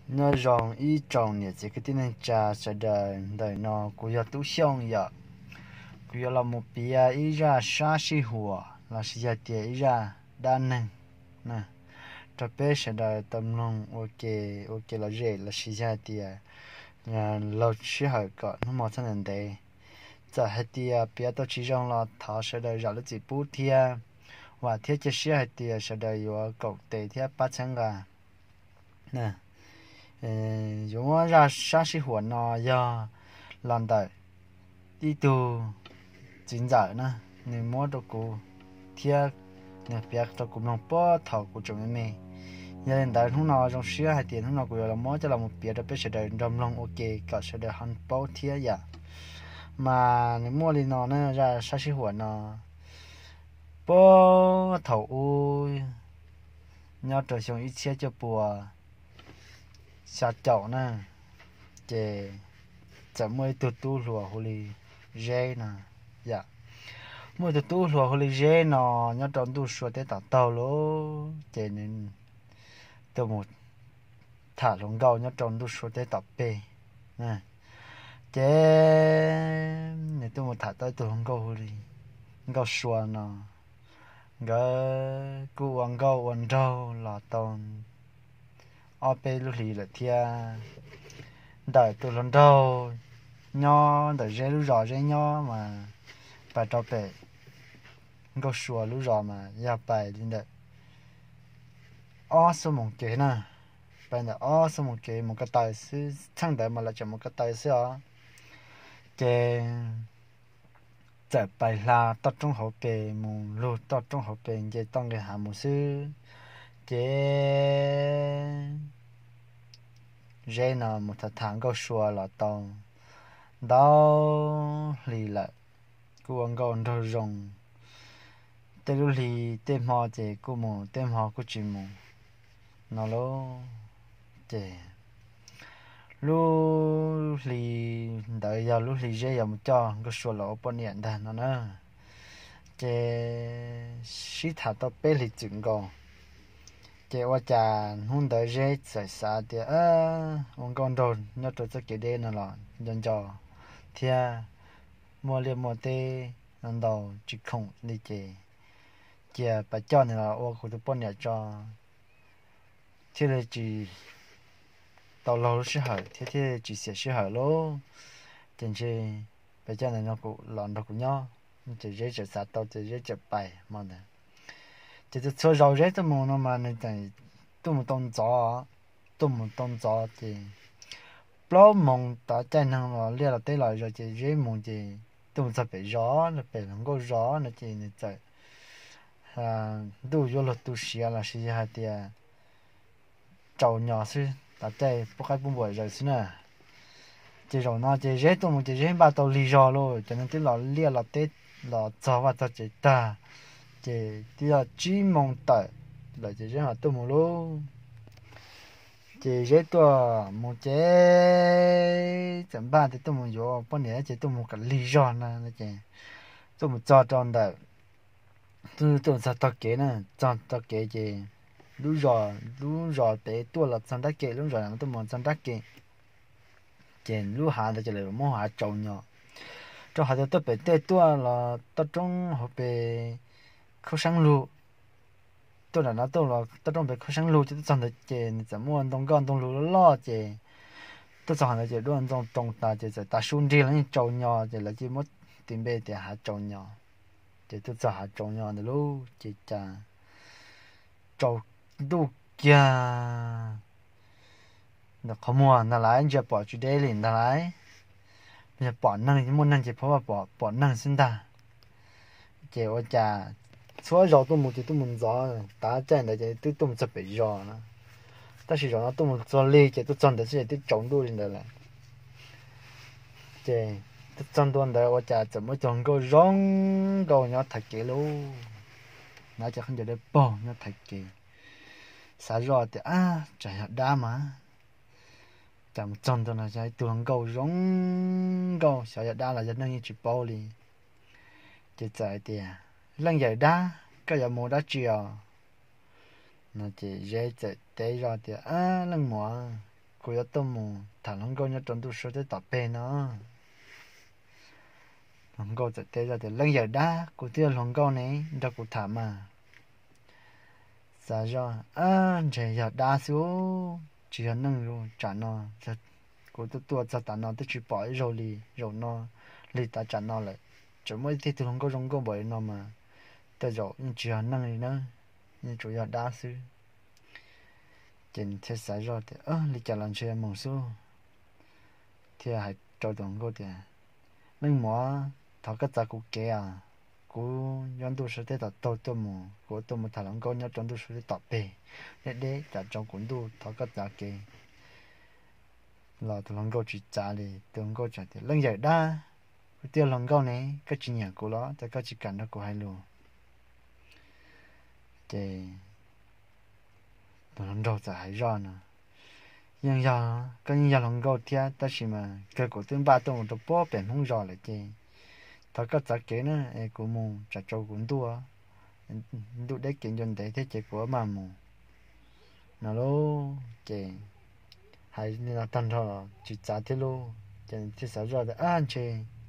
Nyob zoo ib tsoom niam txiv kwv tij neej tsa sawv daws, ntawm no kuv yog Tub Xyooj yom. Kuv yuav los mus piav ib zaj sab sij huam los sis yog tias ib zaj dab neeg rau peb sawv daws tau mloog ua ke, ua ke lom zem los sis yog tias laug sij hawm kom hnub hmo txhob ntev ntev. Txawm hais tias piav tau tsis zoo los thov sawv daws zam lub txim pub thiab, vam thiab cia siab hais tias sawv daws yuav koom tes thiab pab txhawb nqa. Yuav muab zaj sab sij huam no yog los ntawm ib tug txiv ntxawm na, nws muab rau kuv thiab nws piav rau kuv mloog puag thaum kuv tseem me me. Yog li ntawd hnub no zoo siab hais tias hnub no kuv yuav los muab coj los mus piav rau peb sawv daws nrog mloog ua ke kom sawv daws ho paub thiab yom. Mas nws muaj li no na, zaj sab sij huam no puag thaum ub nyob rau xyoo ib txhiab cuaj puas xya caum na, ces txawm muaj ib tug tub hluas hu li Zeb no yom. Muaj ib tug tub hluas hu li Zeb no nyob rau ntuj sua teb tom taug lawm, ces nws tuaj mus tham hluas nkauj nyob rau ntuj sua teb tom peg. Ces nws tuaj mus tham tau ib tug hluas nkauj hu li Nkauj Sua no. Nkawd kuj ua nkauj ua nraug los tau ob peb lub hlis lawm thiab. Ntawm tus hluas nraug nyob ntawm Zeb lub zos, Zeb nyob mas pais rau pem Nkauj Sua lub zos mas yog pais li ntawm ob xuab moos kev na, pais ntawm ob xuab moos kev mus ko taw xwb, txheej ntawd mas lawv tseem mus ko taw xwb os. Ces txawm pais hla toj roob hauv pes mus lug toj roob hauv pes nce toj nqis hav mus xwb, ces Zeb no mus tham tham Nkauj Sua los tau ntau hli lawm, kuj ua nkauj nraug zoo. Tej lub hli tej hmo ces kuj mus, tej hmo kuj tsis mus no lauj. Ces lub hli ntawd yog lub hli Zeb yuav mus coj Nkauj Sua los ua poj niam ntag no na. Ces sib tham tau peb hlis txwm nkaus, ces ua cas hnub ntawd Zeb txawm xav tias ua nkauj nraug nyob rau txoj kev deb no los nco nco thiab, muaj liaj muaj teb ntau tsis khoom li ces cia pab coj nws los ua kuv tus poj niam tso, thiaj li tsis tau laug lub sij hawm thiab thiaj tsis xiam sij hawm lauj. Ces ntshe pab coj nws los nrog kuv nyob. Ces Zeb txawm xav tau ces Zeb txawm pais hmo ntawd. Ces txhua zaus Zeb tuaj mus no mas nws tseem tuaj mus tau ntxov, tuaj mus tau ntxov ces plaub moos tom caij neeg los liaj los teb los zos ces Zeb mus ces tuaj mus txog pem zos, pem hluas nkauj zos no ces nws txawm ntuj yuav luag tu siav los sis yog hais tias tsaus nyos xwb, tom caij pub qaib pub npuas zaws xwb na. Ces zaum no ces Zeb tuaj mus ces Zeb npaj tau lig zog lauj, cov neeg twb los liaj los teb los txog vaj txog tsev tag, ces twb yog tsib moos tawm lawm ces Zeb mam tuaj mus lauj. Ces Zeb tuaj mus ces txawm npaj tias tuaj mus yuav poj niam ces tuaj mus kom lig zog na no ces tuaj mus txog rau ntawm, tuaj mus txog tog kev na, txog tog kev ces lub zos, lub zos pem tuaj los txog nrab ke, lub zos no tuaj mus txog nrab ke, ces lub hav ntawd ces lawv muab hu hav tsaus nyos, rau qhov tias tuaj pem tej tuaj los toj roob hauv pes khaub seeb lug, tuaj nram no tuaj los toj roob pem khaub seeb lug ces tuaj txog ntawd ces nws txawm muaj ntoo nkoj ntoo lug loj loj ces tuaj txog ntawd ces duaj ntxoo roos tas ces txawm tav su nrig los yeej tsaus nyos ces lawv cia muab tis npe tias hav tsaus nyos. Ces tuaj txog hav tsaus nyos ntawd lauj ces cas tsaus ntuj kiag ntawm qhov muag ntag lauj, ntsia pom tsis deb li ntag lauj. Yog pom neeg, muaj neeg ces pom, pom neeg xwb ntag. Ces ua cas txhua zaus tuaj mus ces tuaj mus ntxov, tav caij ntawd ces twb tuaj mus txog pem zos na, tab sis zaum no tuaj mus txog lig ces tuaj txog ntawd xwb ces twb tsaus ntuj li ntawd lawm. Ces tuaj txog ntua ntawd ua cas txawm muaj ib tug nkauj zoo nkauj nyob thaiv kev lauj, hnav cov khaub ncaws dawb paug nyob thaiv kev. Xav zoj tias ab, tsam yog dab mas, cas mus txog ntua no yog ib tug nkauj zoo nkauj, xyov yog dab los yog neeg yeej tsis paub li. Ces txawm hais tias, Leej yawm dab, koj yuav mus dab tsi os? No ces Zeb txawm teb zoj tias, Leej muam, kuv yuav tuaj mus tham hluas nkauj nyob rau ntuj suav teb tom peg no. Hluas nkauj txawm teb zoj tias, Leej yawm dab, kuv twb yog hluas nkauj ne, nrog kuv tham mas. Xav zoj, Ntshe yog dab xwb, tsis yog neeg. Tsam no kuv tuaj tuaj txog tav no twb tsis pom ib zaug li, zaum no li tav tsam no lawm, tseem muaj ib tug hluas nkauj zoo nkauj npaum li no mas tej zaum yeej tsis yog neeg li na, yeej tsuas yog dab xwb. Ces nws thiaj xav zoj tias, Li cas los ntshe mus xwb. Thiaj hais rau tus hluas nkauj tias, Leej muam, thov koj txav kuv kev as, kuv nyob ntuj suav teb tom taug tuaj mus, kuv yuav tuaj mus tham hluas nkauj nyob rau ntuj suav teb tom peg, deb deb tsam tsaus kuv ntuj, thov koj txav kev. Los tus hluas nkauj tsis txav li, tus hluas nkauj txawm tias, Leej yawm dab, kuv twb yog hluas nkauj ne, koj tsis nyiam kuv los cas koj tsis kam nrog kuv hais lus? Ces tus hluas nraug txawm hais zoj no, Yeej yog, koj yeej yog hluas nkauj thiab tab sis mas kawg kuv twb npaj tuaj mus rau puag pem Hmoob zos lawm ces thov koj txav kev na es kuv mus tsam tsaus kuv ntuj, ntuj deb kev ncua ntev thiab ces kuv mam mus no lauj. Ces hais li no tag nrho los tsis txav thiab lauj. Ces thiaj xav zoj tias, Ab, ntshe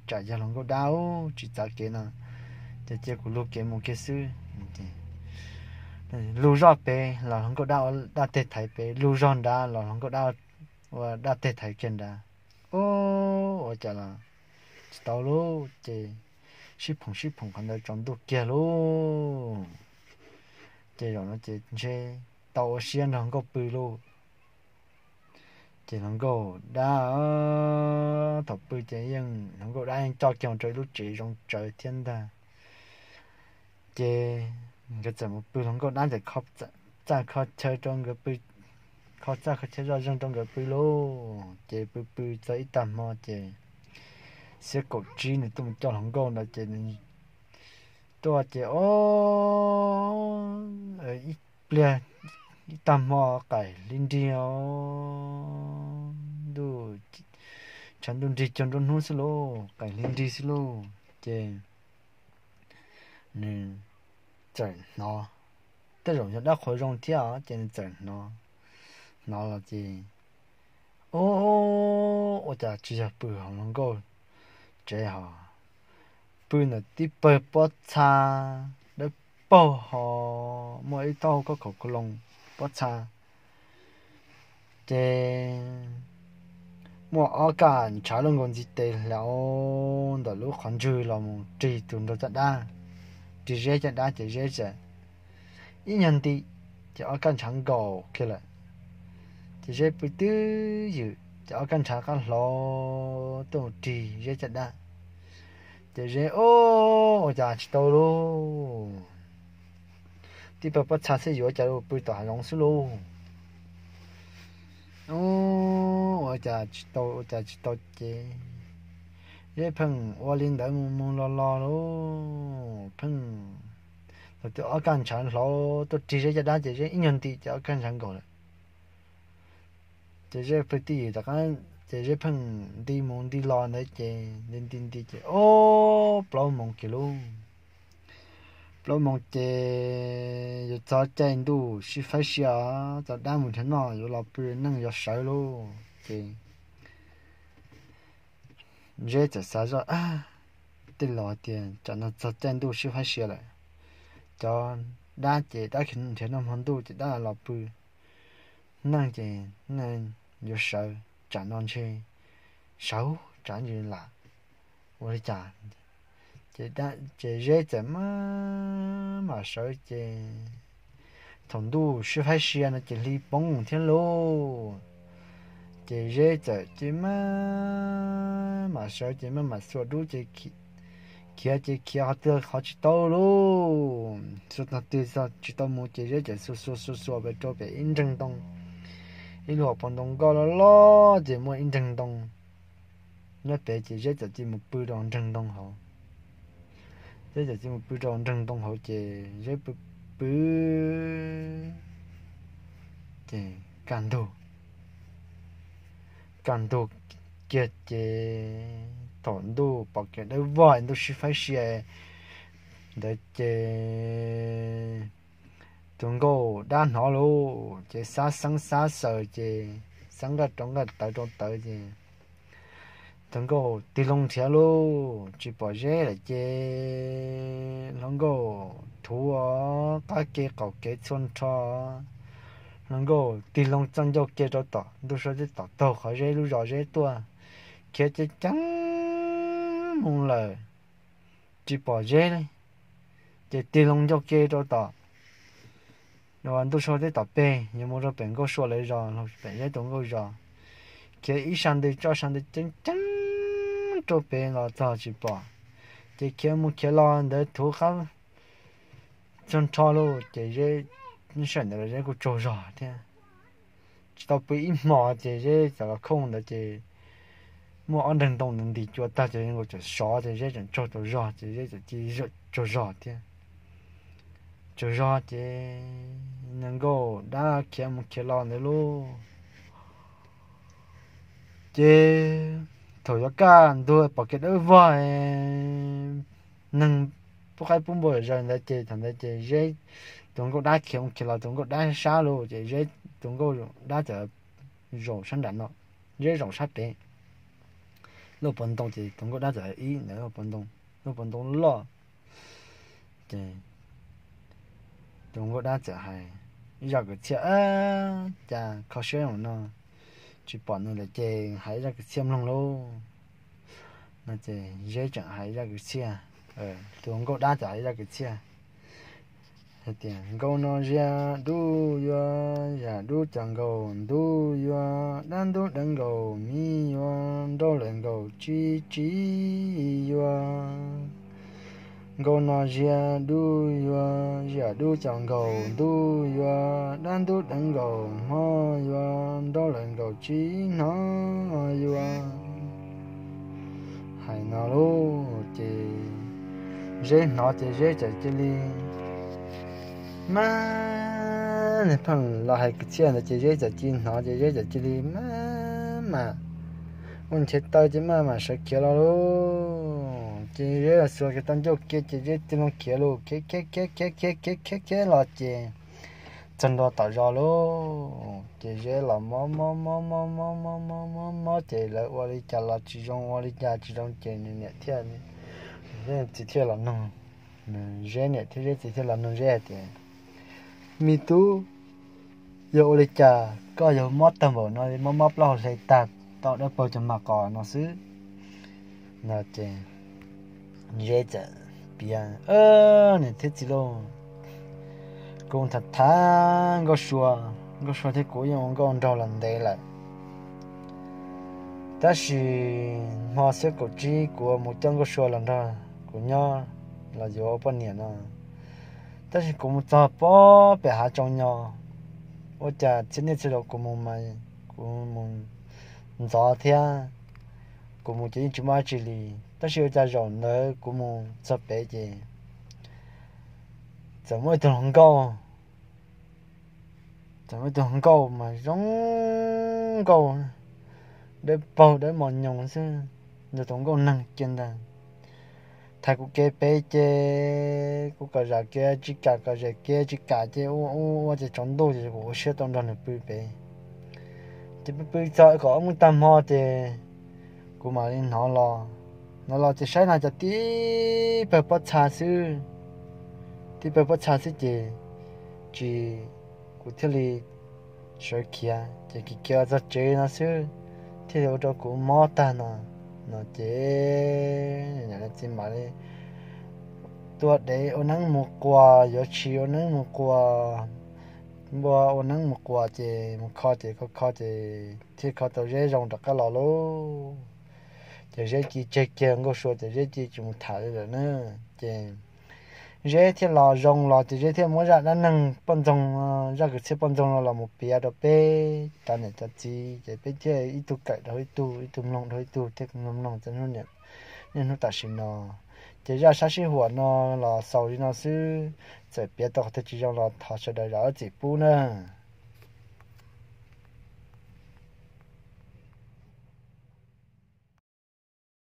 tsam yog hluas nkauj dab tsis txav kev no, ces cia kuv lug kev mus kiag xwb. Lug zoj pem los hluas nkauj dab ua dab teg thaiv pem, lug zog nrad los hluas nkauj dab ua dab teg thaiv kiag nrad. Ub, ua cas los tsis tau lauj, ces sib phoom sib phoom qhov ntawd tsaus ntuj kiag lauj. Ces zaum no ces ntshe tau ua siab nrog hluas nkauj pw lauj. Ces hluas nkauj dab thaum pw ces yeej hluas nkauj dab yeej coj kiag mus rau ib lub tsev zoo tsawv thiab ntag. Ces nkawd txawm mus pw, hluas nkauj dab txawm kho txaj kho chaw rau nkawd pw, kho txaj kho chaw zoj zeeg rau nkawd pw lauj. Ces pw pw txog ib tag hmo ces xiab kaum tsib nws tuaj mus coj hluas nkauj ntawd ces nws tuaj ces o, ib pliag, ib tag hmo qaim hli nrig os, ntuj, tshav ntuj nrig cuag nruab hnub xwb lauj, qaim hli nrig xwb lauj. Ces nws txawm hnov, tej zaum yog dab qhuas zoo thiab os, ces nws txawm hnov, hnov los ces ub, ua cas tsis yog pw hauv hluas nkauj tsev hos, pw ntawm tib pawg pob txha dawb paug ho muaj ib taub hau khob khaum khaus loo pob txha. Ces muaj ob kaj ntshav luaj nkaus ntxi tes hlaus ntawm lub qhov ntswg los mus rig tus nraug caj dab, rig Zeb caj dab ces Zeb txawm ib nyuag nti, ces ob kaj ntshav nkaus kiag lawm. Ces Zeb pw twj ywm ces ob kaj ntshav qab hlo tuaj mus rig Zeb caj dab. Ces Zeb, ub, ua cas tsis tau lauj, tib pawg pob txha xwb yuav cas pw tom hav zoov xwb lauj. Ub, ua cas tsis tau, ua cas tsis tau ces Zeb pheej ua li ntawd mus mus los los lauj, pheej thaum twg ob kaj ntshav hlaus tuaj rig Zeb caj dab ces Zeb ib nyuag nti ces ob kaj ntshav nkaus lawm. Ces Zeb pw twj ywm tom qab, ces Zeb pheej nti mus nti los ntawd ces nti nti nti ces ob plaub moos kiag lauj. Plaub moos ces yuav txog caij ntuj sib faib sia, cov dab mus nrhiav noj yuav los pw, neeg yuav sawv lauj. Ces Zeb txawm xav zoj, tej laus tias tsam no txog caij ntuj sib faib sia lawm, cov dab ces dab nrhiav noj hmo ntuj ces dab los pw, neeg ces neeg yuav sawv, tsam no ntshe sawv tsam ntsis lam ua li cas. Ces Zeb txawm maj mam sawv ces thaum ntuj sib faib sia no ces hli poob thiab lauj. Ces Zeb txawm ces maj mam sawv ces maj mam xuas dub ces khiav ces khiav qhov twg qhov tsis tau lauj, xuas tog twg tsis tau mus ces Zeb txawm xuas xuas xuas xuas pem rau pem ib nreeg ntoo, ib lub hauv paus ntoo nkoj loj loj ces muaj ib nreeg ntoo nyob pem ces Zeb txawm cia mus pw rau nreeg ntoo hauv. Zeb txawm cia mus pw rau nreeg ntoo hauv ces Zeb pw pw ces kaj ntug, kaj ntug kiag ces thaum ntuj pom kev dawb vog ntuj sib faib sia ntawd ces tus nkauj dab hnov lauj ces xab xeeb xab xaws ces xav nqaj rau nqaj tawv rau tawv ces hluas nkauj tig loo nrhiav lauj, tsis pom Zeb lawm ces hluas nkauj thuv qab ke qaum kev txhua nrho. Hluas nkauj tig loo txoj ncauj ke rau tom ntuj sua teb tom taug qhov Zeb lub zos Zeb tuaj, khiav ceev ceev mus lawm, tsis pom Zeb li. Ces tig loo ncauj ke rau tom ntuj sua teb tom peg yuav mus rau pem Nkauj Sua lawv zos, pem Zeb tus nkauj zos. Khiav ib sab ntws tso sab ntws ceev ceev rau pem los txog tsis pom. Ces khiav mus khiav los ntawd thuv qab txhua nrho lauj, ces Zeb, sij hawm ntawd los Zeb kuj tsaug zog thiab. Tsis tau pw ib hmos ces Zeb txawm los khooj ntawd ces muaj ob nreeg ntoo nws ntis cua tag ces Zeb nkauj txawm sov ces Zeb tseem tsaug tsaug zog ces Zeb txawm cia li tsaug zog thiab. Tsaug zog ces hluas nkauj dab khiav mus khiav los ntawd lauj. Ces thaum yuav kaj ntug pom kev dawb vog, neeg pub qaib pub npua zaws ntawd ces thaum ntawd ces Zeb tus nkauj dab khiav mus khiav los tus nkauj dab sab lauj ces Zeb tus nkauj dab txawm zaum sab nram no, Zeb zaum sab pem. Lub hauv paus ntoo ces tus nkauj dab txawm ib ntawm lub hauv paus ntoo loj. Ces tus nkauj dab txawm hais ib zaj kwv txhiaj, cas kho siab zoo no, tsis pom nws lawm ces hais ib zaj kwv txhiaj mloog lauj. No ces Zeb tseem hais ib zaj kwv txhiaj, tus nkauj dab txawm hais ib zaj kwv txhiaj hais tias, Nkaus no ziag dub yuav, ziag dub cov nkaus ntuj yuav, dab ntub deev nkaus mi yuav, nrauj lawm nkaus tsis tsis yuav. Nkaus no ziag dub yuav, ziag dub cov nkaus ntuj yuav, dab ntub deev nkaus hmo yuav, nrauj lawm nkaus tsis hnov yuav. Hais no lauj ces Zeb hnov ces Zeb txawm cia li maj, niag pheej los hais kwv txhiaj ntawd ces Zeb txawm cia li hnov ces Zeb txawm cia li maj mam ua nrhiav taw ces maj mam sawv khiav los lauj. Ces Zeb los xuas kiag tau ncauj ke ces Zeb tig loo khiav lauj, khiav khiav khiav khiav khiav khiav khiav los ces txog ntua tom zos lauj. Ces Zeb los mob mob mob mob mob mob mob mob mob ces lawv ua li cas los tsis zoo, ua li cas tsis zoo ces nws niam thiaj, Zeb txiv thiaj los nug, Zeb niam thiab Zeb txiv thiaj los nug Zeb hais tias, Me tub, yog ua li cas koj yuav mob tag npaum no, mob mob plaub hau hle tag, tau dawb paug cov mas qos no xwb? No ces Zeb txawm piav, Niam thiab txiv lauj, kuv tham tham Nkauj Sua, Nkauj Sua thiab kuv yeej ua nkauj nraug los ntev lawm. Tab sis hmo xiab kaum tsib kuv mus coj Nkauj Sua los nrog kuv nyob los yuav ua poj niam no, tab sis kuv mus txog pem hav tsoom nyom, ua cas txhia niaj txhia zaus kuv mus mas kuv mus ntxov thiab, kuv mus ces yeej tsis muaj dab tsi li. Tab sis ua cas zaum ntawd kuv mus txog pem ces txawm muaj ib tug hluas nkauj, txawm muaj ib tug hluas nkauj mas zoo nkauj, dawb paug dawb mos nyoos xwb, nrog tus nkauj neeg kiag ntag. Thaum kuv kev pem ces kuv kom zam kev tsis kam, kom zam kev tsis kam ces ua ua ua ces tsaus ntuj ces kuv ua siab tau nrog nws pw pem. Ces pw pw txog kom ob hnub tag hmo ces kuv mam li hnov los, hnov los ces saib no cas tib pawg pob txha xwb, tib pawg pob txha xwb ces tsis, kuv thiaj li sawv khiav ces khiav khiav txog tsev no xwb thiaj li ua rau kuv mob tag no. No ces niam txiv mam li tua dev ua neeb mus quas, yuav tshis ua neeb mus quas, npua ua neeb mus quas ces mus kho ces kho kho ces thiaj kho tau Zeb zoo rov qab los lauj. Ces Zeb cia li tseg kiag Nkauj Sua ces Zeb cia li tsis mus tham li lawm na. Ces Zeb thiaj los zoo los ces Zeb thiaj muab zaj dab neeg poj ntxoog, zaj kwv txhiaj poj ntxoog no los mus piav rau peb cov niam cov txiv ces peb thiaj ib tug kawm rau ib tug, ib tug mloog rau ib tug thiaj mloog txog niaj hnub tam sim no. Ces zaj sab sij huam no los xaus li no xwb, txawm piav tau qhov twg tsis zoo los thov sawv daws zam lub txim pub nawb.